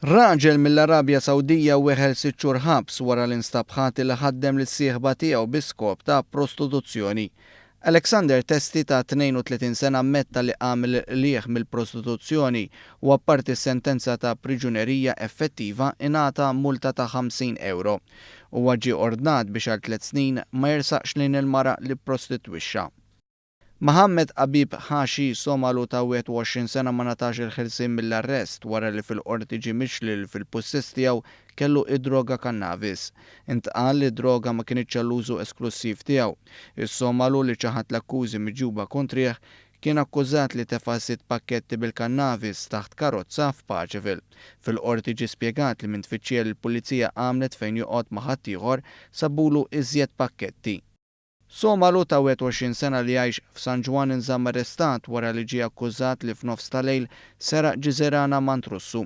Raġel mill-Arabja Sawdija weħel sitt xhur ħabs wara li nstab ħati li ħaddem lis-sieħba tiegħu bi skop ta' prostituzzjoni. Alexander Testi ta' 32 sena ammetta li għamel il-qligħ mill-prostituzzjoni u apparti s-sentenza ta' priġunerija effettiva ingħata multa ta' 50 ewro. Huwa ġie ordnat biex għal tliet snin ma jersaqx lejn il-mara li pprostitwixxa. Mohammed Habib Hashi, Somalu ta' 21 sena ma ngħatax il-ħelsien mill-arrest wara li fil-Qorti ġie mixli li fil-pussess tiegħu kellu id-droga kannabis. Intqal li d-droga ma kinitx għall-użu esklussiv tiegħu. Is-Somalu li ċaħad l-akkużi miġjuba kontrih kien akkużat li tefa' sitt pakketti bil-kannabis taħt karozza f'Paceville. Fil-Qorti ġie spjegat li minn tfittxija li l-Pulizija għamlet fejn joqgħod ma' ħaddieħor sabulu iżjed pakketti. Somalu ta' 21 sena li jgħix f'San Ġwann inżamm arrestat wara li ġie akkużat li f'nofs ta' lejl seraq ġiżirana m'għand Russu.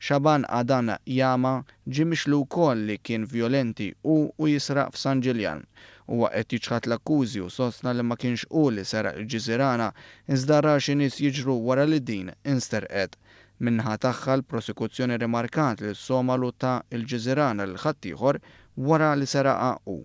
Shaban Adan Jama ġie mixli wkoll li kien vjolenti hu u jisraq f'San Ġiljan. Huwa qed jiċħad l-akkużi u sostna li ma kienx hu li seraq il-ġiżirana iżda ra xi nies jiġru wara li din insterqet. Min-naħa tagħha l-prosekuzzjoni rrimarkat li s-Somalu ta l-ġiżirana lil ħaddieħor wara li seraqha hu.